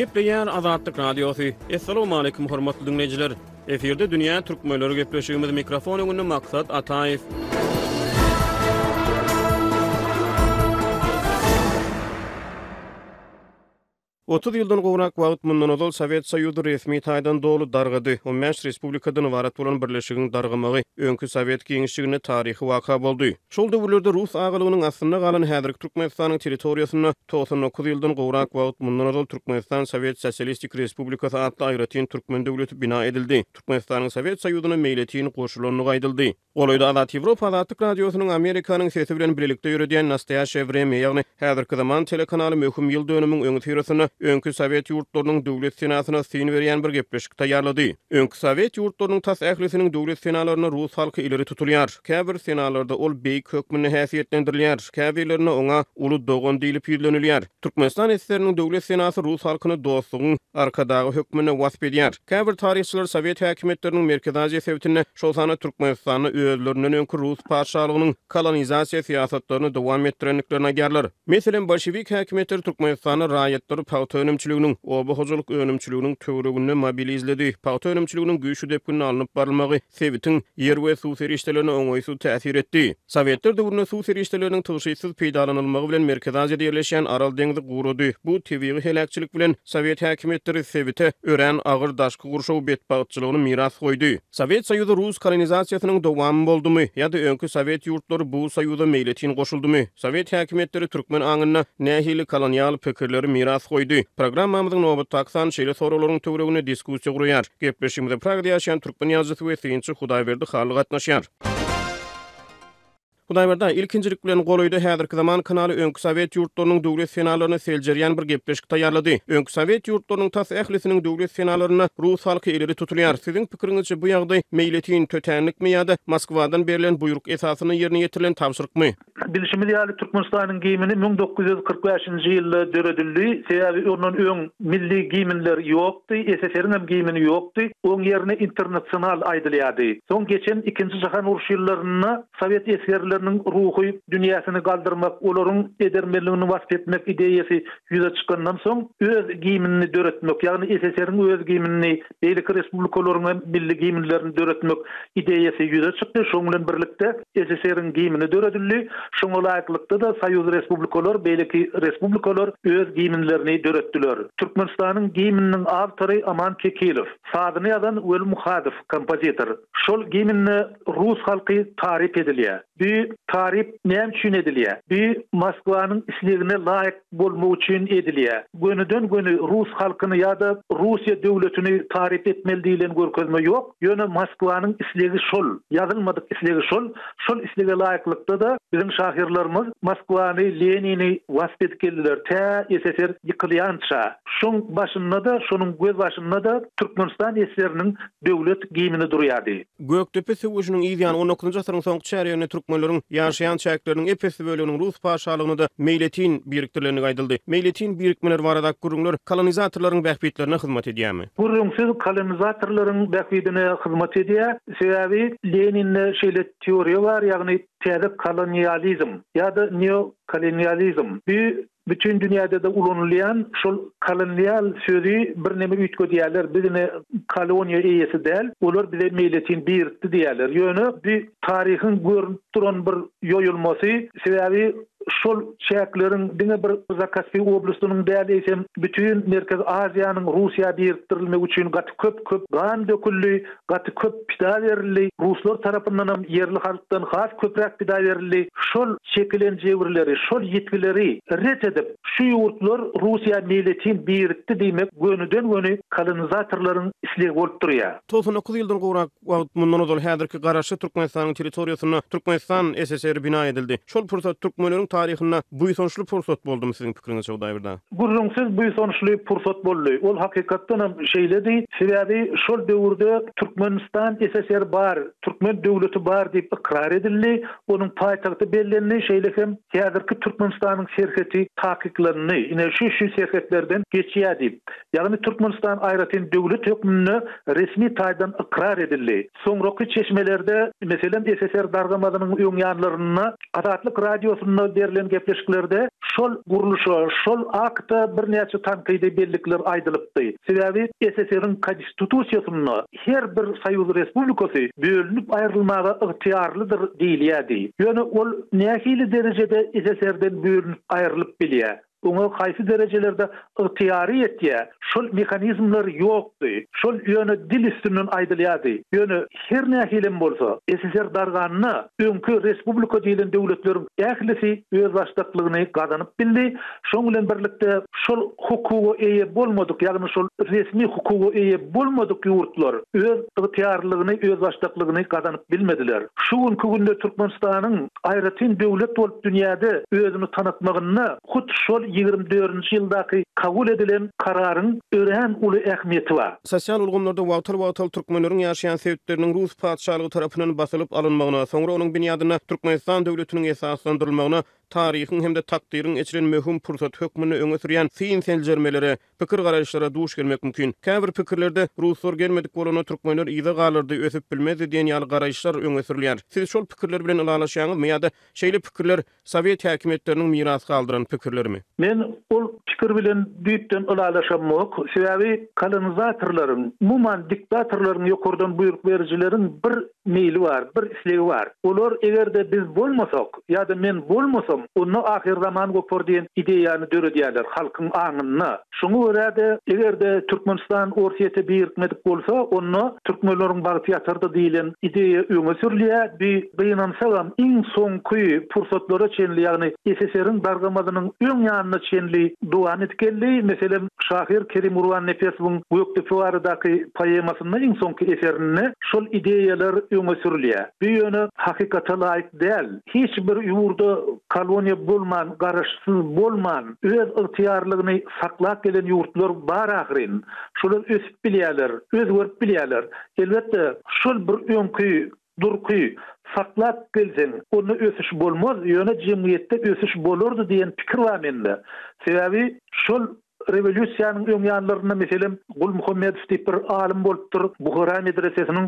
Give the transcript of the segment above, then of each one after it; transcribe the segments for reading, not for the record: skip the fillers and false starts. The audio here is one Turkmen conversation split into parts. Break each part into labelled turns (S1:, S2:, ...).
S1: Gepleýär Azatlyk Radiosy. Assalamualaikum hormatly diňleýjiler. Efirde dünýä türkmenleri gepleşigimiz mikrofon öňünde Maksat Ataýew. 30 ýyldan gowrak wagt mundan ozal Sowet Soýuzy resmi taýdan doly dargady. On bäş respublikadan ybarat bolan birleşigiň dargamagy öňki sowet giňişliginde taryhy waka boldy. Şol döwürlerde rus agalygynyň astynda galan häzirki Türkmenistanyň territoriýasynda 99 ýyldan gowrak wagt mundan ozal Türkmenistan Sowet Sosialistik Respublikasy atly aýratyn türkmen döwleti bina edildi. Türkmenistanyň Sowet Soýuzyna meýletin goşulandygy aýdyldy. Golaýda Azat Ýewropa Azatlyk Radiosynyň Amerikanyň Sesi bilen bilelikde ýöredýän Nastoýaşeýe Wremýa, ýagny Häzirki zaman telekanaly möhüm ýyl dönümiň öňüsyrasynda öňki sowet ýurtlarynyň döwlet senasyna syn berýän bir gepleşik taýýarlady. Öňki sowet ýurtlarynyň tas ählisiniň döwlet senalarynda rus halky ileri tutulýar. Käbir senalarda ol beýik hökmünde häsiýetlendirilýär, käbirlerinde oňa uly dogan diýlip ýüzlenilýär. Türkmenistan SSR-niň döwlet senasy rus halkyny dostlugyň Arkadagy hökmünde wasp edýär. Käbir taryhçylar sowet häkimiýetleriniň Merkezi Aziýa sebitinde, şol sanda Türkmenistanda özlerinden öňki rus patyşalygynyň kolonizasiýa syýasatlaryny dowam etdirendiklerini aýdýarlar. Meselem, bolşewik häkimiýetleri Türkmenistanda raýatlary pagta önümçiliginiň, oba hojalyk önümçiliginiň töwereginde mobilizledi. Pagta önümçiliginiň güýçli depginde alnyp barylmagy sebitiň ýer we suw serişdelerine oňaýsyz täsir etdi. Sowetler döwründe suw serişdeleriniň tygşytsyz peýdalanylmagy bilen Merkezi Aziýada ýerleşýän Aral deňzi gurady. Bu tebigy heläkçilik bilen sowet häkimiýetleri sebite örän agyr daşky gurşaw betbagtçylygyny miras goýdy. Sowet Soýuzy rus kolonizasiýasynyň dowamy boldumy ýa-da öňki sowet ýurtlary bu soýuza meýletin goşuldymy? Sowet häkimiýetleri türkmen aňynda nähili kolonial pikirleri miras goýdy? Programmamyzyň nobatdaky sany şeýle soraglaryň töwereginde diskussiýa guraýar. Gepleşigimize Pragada ýaşaýan türkmen ýazyjysy we synçy Hudaýberdi Hally gatnaşýar. Hudaýberdi aga, ilkinjilik bilen, golaýda Häzirki zaman kanaly öňki sowet ýurtlarynyň döwlet senalaryny seljerýän bir gepleşik taýýarlady. Öňki sowet ýurtlarynyň tas ählisiniň döwlet senalarynda rus halky ileri tutulýar. Siziň pikiriňizçe bu ýagdaý meýletin tötänlikmi ýa-da Moskwadan berlen buýruk esasynda ýerine ýetirilen tabşyrykmy?
S2: Bilşimiz ýaly, Türkmenistanyň gimni 1945-nji ýylda döredildi. Sebäbi ondan öň milli gimnler ýokdy, SSR-iň hem gimni ýokdy. Oň ýerine Internasional aýdylýardy. Soň geçen Ikinji jahan urşy ýyllarynda sowet esgerleriniň ruhy dünýäsini galdyrmak, olaryň edermenligini wasp etmek ideýasy ýüze çykandan soň, öz gimnini döretmek, ýagny SSR-iň öz gimnini Beýleki respublikalaryň hem milli gimnlerini döretmek ideýasy ýüze çykdy. Şonuň bilen birlikde SSR-iň gimni döredildi. Şoňa laýyklykda-da soýuz respublikalar, beýleki respublikalar öz gimnlerini döretdiler. Türkmenistanyň gimniniň awtory Aman Kekilow. Sazyny ýazan Weli Muhadow, kompozitor. Şol gimnde rus halky taryp edilýär. Bu taryp näme üçin edilýär? Bu Moskwanyň islegine laýyk bolmak üçin edilýär. Gönüden-göni rus halkyny ýa-da Russiýa döwletini taryp etmeli diýlen görkezme ýok. Ýöne Moskwanyň islegi şol, ýazylmadyk islegi şol. Şol islege laýyklykda-da biziň şahyrlarymyz Moskwany, Lenini wasp edip geldiler tä SSR ýykylýança. Şoň başynda-da, şonuň gözbaşynda-da Türkmenistan SSR-niň döwlet gimni durýardy.
S1: Gökdepe söweşiniň yz ýany on dokuzynjy asyryň soňky çärýeginde türkmenleriň ýaşaýan çäkleriniň ep-esli böleginiň rus patyşalygyna-da meýletin birikdirilendigi aýdyldy. Meýletin birikmeler baradaky gürrüňler kolonizatorlaryň bähbitlerine hyzmat edýärmi?
S2: Gürrüňsiz kolonizatorlaryň bähbidine hyzmat edýär. Sebäbi Leninde şeýle teoriýa bar, ýagny täze kolonializm ýa-da neokolonializm. Bu Bütin dünýäde-de ulanylýan şol kolonial sözi birneme üýtgedýärler, biz ine koloniýa eýesi däl, olar bize meýletin birikdi diýýärler. Ýöne bu taryhyň görnüp duran bir ýoýulmasy, sebäbi şol çäkleriň diňe bir Zakaspi oblastynyň däl, eýsem bütin Merkezi Aziýanyň Russiýa birikdirilmegi üçin gaty köp-köp gan döküldi, Gaty köp pida berildi. Ruslar tarapyndanam ýerli halkdan has köpräk pida berildi. Şol çekilen jebirleri, şol ýitgileri ret edip, şu ýurtlar Russiýa meýletin birikdi diýmek gönüden-göni kolonizatorlaryň islegi bolup durýar.
S1: 99 ýyldan gowrak wagt mundan ozal häzirki Garaşsyz Türkmenistanyň territoriýasynda Türkmenistan SSR bina edildi. Şol pursat türkmenleriň taryhynda buýsançly pursat boldumy siziň pikiriňizçe Hudaýberdi aga?
S2: Gürrüňsiz buýsançly pursat boldy. Ol hakykatdanam şeýledi. Sebäbi şol döwürde Türkmenistan SSR bar, türkmen döwleti bar diýip ykrar edildi. Onuň paýtagty bellendi, şeýle hem häzirki Türkmenistanyň serheti takyklandy. Ine şu şu serhetlerden geçýär diýip. Ýagny Türkmenistan aýratyn döwlet hökmünde resmi taýdan ykrar edildi. Soňraky çeşmelerde, meselem, SSR dargamazynyň öň ýanlarynda Azatlyk Radiosynda berlen. edilen gepleşiklerde şol gurluşa, şol akta birnäçe tankydy bellikler aýdylypdy. Sebäbi SSR-iň Konstitusiýasynda her bir soýuz respublikasy bölünip aýrylmaga ygtyýarlydyr diýilýärdi. Ýöne ol nähili derejede SSR-den bölünip aýrylyp bilýär? Oňa haýsy derejelerde ygtyýary ýetýär? Şol mehanizmler ýokdy. Şol ýöne dil üstünden aýdylýardy. Ýöne her nähilem bolsa, SSR darganda öňki respublika diýlen döwletleriň ählisi özbaşdaklygyny gazanyp bildi. Şoň bilen birlikde şol hukuga eýe bolmadyk, ýagny şol resmi hukuga eýe bolmadyk ýurtlar öz ygtyýarlylygyny, özbaşdaklygyny gazanyp bilmediler. Şu günki günde Türkmenistanyň aýratyn döwlet bolup dünýäde özüni tanatmagynda hut şol 24-nji ýyldaky kabul edilen kararyň örän uly ähmiýeti bar.
S1: Sosial ulgamlarda wagtal-wagtal türkmenleriň ýaşaýan sebitleriniň rus patyşalygy tarapyndan basylyp alynmagyna, soňra onuň binýadynda Türkmenistan döwletiniň esaslandyrylmagyna taryhyň hem-de takdyryň eçilen möhüm pursaty hökmünde öňe sürýän syn-seljermelere, pikir-garaýyşlara duş gelmek mümkin. Käbir pikirlerde, Ruslar gelmedik bolanda türkmenler yza galardy, ösüp bilmezdi diýen ýaly garaýyşlar öňe sürülýär. Siz şol pikirler bilen ylalaşýaňyzmy ýa-da şeýle pikirler sowet häkimiýetleriniň miras galdyran pikirlerimi?
S2: Men ol pikir bilen düýpden ylalaşamok. Sebäbi kolonizatorlaryň, umuman diktatorlaryň, ýokardan buýruk berijileriň bir meýli bar, bir islegi bar. Olar eger-de biz bolmasak ýa-da men bolmasam, onda ahyrzaman gopar diýen ideýany döredýärler halkyň aňynda. Şoňa görä-de, eger-de Türkmenistan Orsýete birikmedik bolsa, onda türkmenleriň bagty ýatardy diýlen ideýa öňe sürülýär. Bi gynansagam, iň soňky pursatlara çenli, ýagny SSR-iň dargamazynyň öň ýanyna çenli dowam edip geldi. Meselem, şahyr Kerim Gurbannepesowyň Gökdepe baradaky poemasynda, iň soňky eserinde şol ideýalar öňe sürülýär. Bu ýöne hakykata laýyk däl. Hiç bir ýurda koloniýa bolman, garaşsyz bolman, öz ygtyýarlygyny saklap gelen ýurtlar bar ahyryn. Şolar ösüp bilýärler, özgerip bilýärler. Elbetde, şol bir öňki durky saklap gelseň, onda ösüş bolmaz, ýöne jemgyýetde ösüş bolardy diýen pikir bar mende. Sebäbi şol Rewolýusiýanyň öň ýanlarynda, meselem, Gulmuhammedow diýip bir alym bolupdyr, Buhara medresesiniň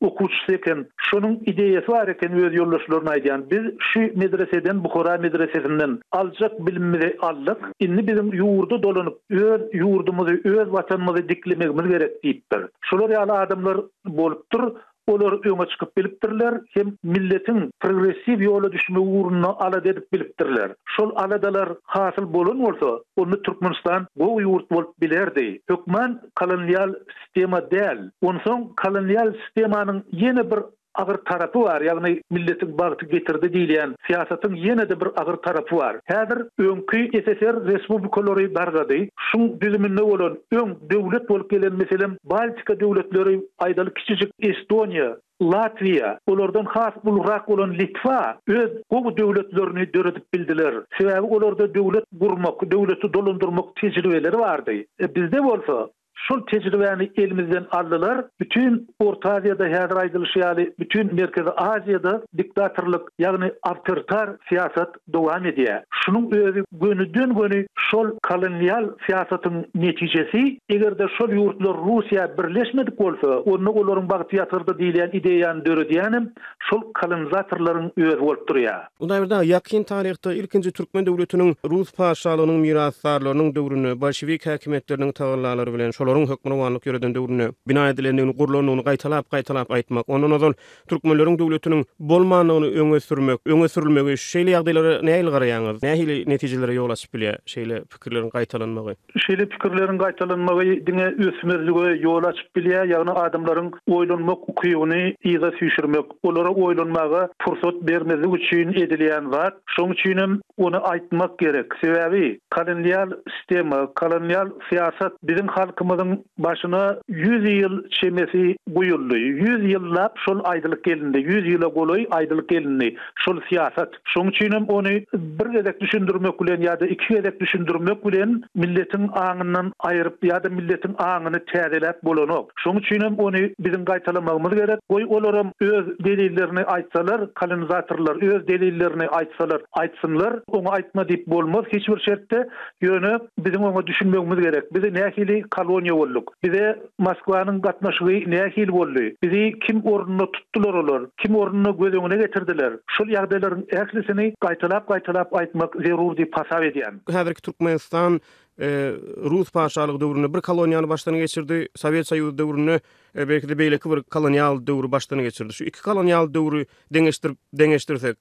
S2: okuwçysy eken. Şonuň ideýasy bar eken öz ýoldaşlaryna aýdýan, biz şu medreseden, Buhara medresesinden aljak bilimimizi aldyk, indi biziň ýurda dolanyp, öz ýurdumyzy, öz watanymyzy diklemegimiz gerek diýipdir. Şolar ýaly adamlar bolupdyr. Olar öňe çykyp bilipdirler hem milletiň progressiw ýola düşmegi ugrunda alada edip bilipdirler. Şol aladalar hasyl bolan bolsa, onda Türkmenistan gowy ýurt bolup bilerdi. Hökman kolonial sistema däl. Onsoň kolonial sistemanyň ýene bir agyr tarapy bar, ýagny milletiň bagty getirdi diýilýän syýasatyň ýene-de bir agyr tarapy bar. Häzir öňki SSR respublikalary dargady. Şuň düzüminde bolan öň döwlet bolup gelen meselem Baltika döwletleri aýdaly kiçijik Estoniýa, Latwiýa, olardan has ulurak bolan Litwa öz gowy döwletlerini döredip bildiler. Sebäbi olarda döwlet gurmak, döwleti dolandyrmak tejribeleri bardy. E bizde bolsa şol tejribäni elimizden aldylar. Bütin Orta Aziýada häzir aýdylyşy ýaly bütin Merkezi Aziýada diktatorlyk, ýagny awtoritar syýasat dowam edýär. Şunuň özi gönüden-göni şol kolonial syýasatyň netijesi. Eger-de şol ýurtlar Russiýa birleşmedik bolsa, onda olaryň bagty ýatyrdy diýilýän ideýany döredýänem şol kolonizatorlaryň özi bolup durýar.
S1: Hudaýberdi aga, ýakyn taryhda ilkinji türkmen döwletiniň rus patyşalygynyň mirasdarlarynyň döwründe, bolşewik häkimiýetleriniň tagallalary bilen şolaryň hökmürowanlyk ýöreden döwründe bina edilendigini, gurlandygyny gaýtalap-gaýtalap aýtmak, ondan ozal Türkmenleriň döwletiniň bolmandygyny öňe sürmek, öňe sürülmegi şeýle ýagdaýlara nähili garaýaňyz? Nähili netijelere ýol açyp bilýär şeýle pikirleriň gaýtalanmagy?
S2: Şeýle pikirleriň gaýtalanmagy diňe ösmezlige ýol açyp bilýär, ýagny adamlaryň oýlanmak ukybyny yza süýşürmek, olara oýlanmaga pursat bermezlik üçin edilýän zat. Şoň üçinem ony aýtmak gerek. Sebäbi kolonial sistema, kolonial syýasat biziň halkymyzyň Başyna ýüz ýyl çemesi guýuldy. Ýüz ýyllap şol aýdylyp gelindi. Ýüz ýyla golaý aýdylyp gelindi şol syýasat. Şoň üçinem ony bir gezek düşündirmek bilen ýa-da iki gezek düşündirmek bilen milletiň aňyndan aýryp ýa-da milletiň aňyny täzeläp bolanok. Şoň üçinem ony biziň gaýtalamagymyz gerek. Goý olaram öz delillerini aýtsalar, kolonizatorlar öz delillerini aýtsalar aýtsynlar. Oňa aýtma diýip bolmaz hiç bir şertde. Ýöne biziň oňa düşünmegimiz gerek. Bizi nähili koloniýa. koloniýa bolduk? Bize Moskwanyň gatnaşygy nähili boldy? Bizi kim ornunda tutdular olar? Kim ornunda göz öňüne getirdiler? Şol ýagdaýlaryň ählisini gaýtalap-gaýtalap aýtmak zerur diýip hasap edýän.
S1: Häzirki Türkmenistan Rus patyşalygy döwründe bir koloniýany başdan geçirdi, Sowet Soýuzy döwründe belki-de beýleki bir kolonial döwri başdan geçirdi. Şu iki kolonial döwri deňeşdirip, deňeşdirsek,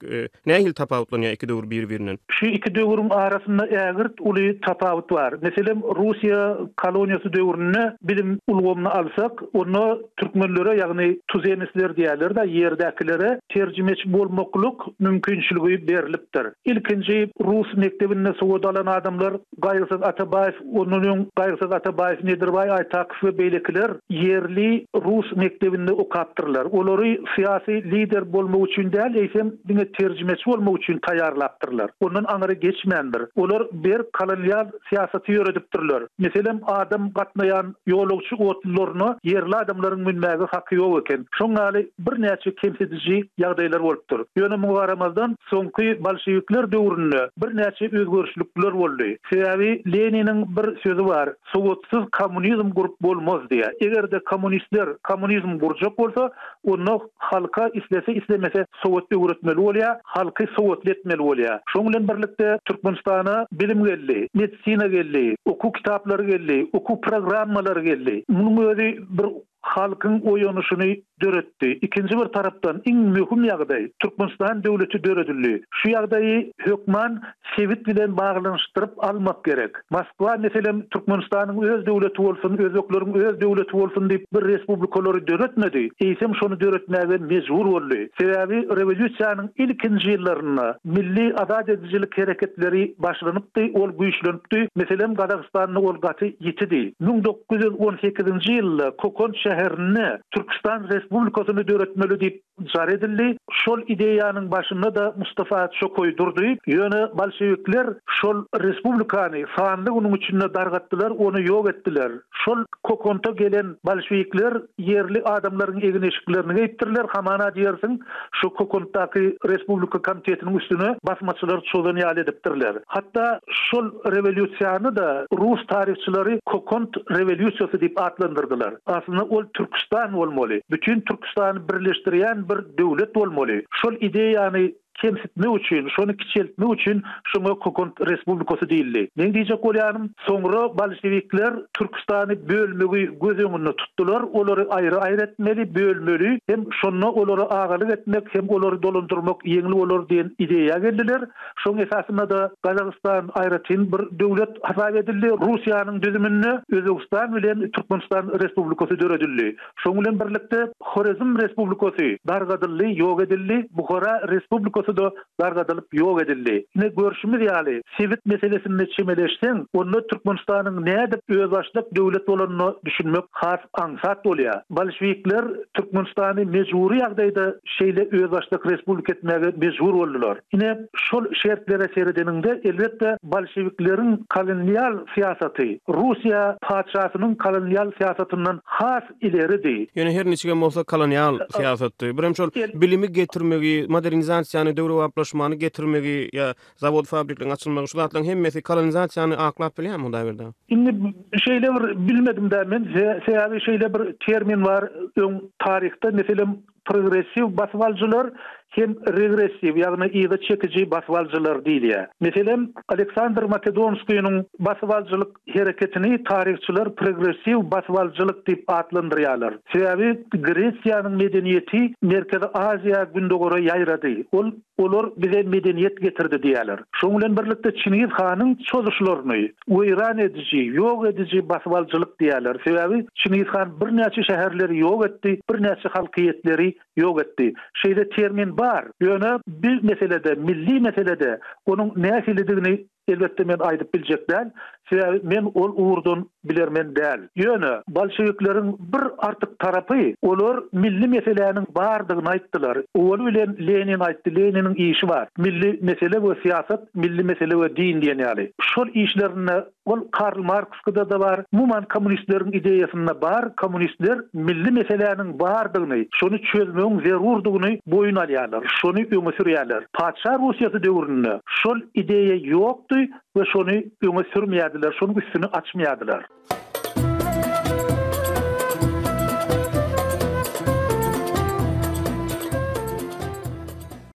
S1: nähili tapawutlanýar iki döwür bir-birinden?
S2: Şu iki döwrüň arasynda ägirt uly tapawut bar. Meselem, Russiýa koloniýasy döwründe bilim ulgamyny alsak, onda türkmenlere, ýagny tuzemisler diýýärler-de, ýerdäkilere terjimeçi bolmaklyk mümkinçiligi berlipdir. Ilkinji rus mekdebinde sowat alan adamlar Gaýgysyz Atabaýew, ondan öň Gaýgysyz Atabaýew, Nedirbaý Aýtakow we beýlekiler ýerli rus mekdebinde okapdyrlar. Olary syýasy lider bolmak üçin däl, eýsem, diňe terjimeçi bolmak üçin taýýarlapdyrlar. Ondan aňry geçmändir. Olar berk kolonial syýasaty ýöredipdirler. Meselem, adam gatnaýan ýolagçy otlularyna ýerli adamlaryň münmäge haky ýok eken. Şoň ýaly birnäçe kemsidiji ýagdaýlar bolupdyr. Ýöne muňa garamazdan, soňky bolşewikler döwründe birnäçe özgerişlikler boldy. Sebäbi Leniniň bir sözi bar, Sowatsyz kommunizm gurup bolmaz diýýär. Eger-de kommunistler kommunizm gurjak bolsa, onda halka islese-islemese sowat öwretmeli bolýar, halky sowatly etmeli bolýar. Şoň bilen birlikde Türkmenistana bilim geldi, medisina geldi, okuw kitaplary geldi, okuw programmalary geldi. Munuň özi bir halkyň oýanyşyny döretdi. Ikinji bir tarapdan, iň möhüm ýagdaý, Türkmenistan döwleti döredildi. Şu ýagdaýy hökman sebit bilen baglanyşdyryp almak gerek. Moskwa, meselem, Türkmenistanyň öz döwleti bolsun, özbekleriň öz döwleti bolsun diýip bir respublikalary döretmedi, eýsem şony döretmäge mejbur boldy. Sebäbi rewolýusiýanyň ilkinji ýyllarynda milli azat edijilik hereketleri başlanypdy, ol güýçlenipdi. Meselem, Gazagystanda ol gaty ýitidi. 1918-nji ýylda Kokant şäherinde Türküstan Respublikasyny döretmeli diýip jar edildi. Şol ideýanyň başynda-da Mustafa Çokaý durdy. Ýöne bolşewikler şol respublikany sanly günüň içinde dargatdylar, ony ýok etdiler. Şol Kokanta gelen bolşewikler ýerli adamlaryň egin-eşiklerini geýipdirler, hamana diýersiň, şu Kokantdaky respublika komitetiniň üstüne basmaçylar çozan ýaly edipdirler. Hatda şol rewolýusiýany-da rus taryhçylary Kokant rewolýusiýasy diýip atlandyrdylar. Aslynda ol Türküstan bolmaly. Bütin Türküstany birleşdirýän bir döwlet bolmaly. Şol ideýany kemsitmek üçin, şony kiçeltmek üçin şoňa Kokant respublikasy diýildi. Meň diýjek bolýanym, soňra bolşewikler Türküstany bölmegi göz öňünde tutdular, olary aýry-aýry etmeli, bölmeli, hem şonda olara agalyk etmek, hem olary dolandyrmak ýeňil bolar diýen ideýa geldiler. Şoň esasynda-da Gazagystan aýratyn bir döwlet hasap edildi. Russiýanyň düzüminde Özbegistan bilen Türkmenistan Respublikasy döredildi. Şoň bilen birlikde Horezm Respublikasy dargadyldy, ýok edildi, Buhara Respublikasy-da dargadylyp ýok edildi. Ine, görşümiz ýaly, sebit meselesinde çemeleşseň, onda Türkmenistanyň nädip özbaşdak döwlet bolanyna düşünmek has aňsat bolýar. Bolşewikler Türkmenistany mejbury ýagdaýda şeýle özbaşdak respublika etmäge mejbur boldular. Ine, şol şertlere seredeniňde, elbetde, bolşewikleriň kolonial syýasaty Russiýa patyşasynyň kolonial syýasatyndan has ileridi.
S1: Ýöne her niçigem bolsa kolonial syýasatdy. Birem şol bilimi getirmegi, modernizasiýany, döwrebaplaşmany getirmegi ýa zawod-fabrikleriň açylmagy şu zatlaryň hemmesi kolonizasiýany aklap bilýärmi Hudaýberdi aga?
S2: Indi şeýle bir bilmedim-dä men, sebäbi şeýle bir termin bar öň taryhda, meselem, progressiw basybalyjylar hem regressiw, ýagny yza çekiji basybalyjylar diýilýär. Meselem, Aleksandr Makedonskiniň basybalyjylyk hereketini taryhçylar progressiw basybalyjylyk diýip atlandyrýarlar. Sebäbi Gresiýanyň medeniýeti Merkezi Aziýa, Gündogara ýaýrady. Ol Olar bize medeniýet getirdi diýýärler. Şoň bilen birlikde Çingiz hanyň çozuşlaryny weýran ediji, ýok ediji basybalyjylyk diýýärler. Sebäbi Çingiz han birnäçe şäherleri ýok etdi, birnäçe halkyýetleri ýok etdi. Şeýle termin bar. Ýöne bi meselede, milli meselede onuň nähilidigini Elbetde men aýdyp biljek däl, sebäbi men ol ugurdan bilermen däl. Ýöne bolşewikleriň bir artyk tarapy, olar milli meseläniň bardygyny aýtdylar. Owaly bilen Lenin aýtdy, Leniniň işi bar. Milli mesele we syýasat, milli mesele we din diýen ýaly. Şol işlerinde ol Karl Markskyda-da bar, umuman kommunistleriň ideýasynda bar, kommunistler milli meseläniň bardygyny, şony çözmegiň zerurdygyny boýun alýarlar, şony öňe sürýärler. Patyşa Russiýasy döwründe şol ideýa ýokdy we şony öňe sürmeýärdiler, şonuň üstüni açmaýardylar.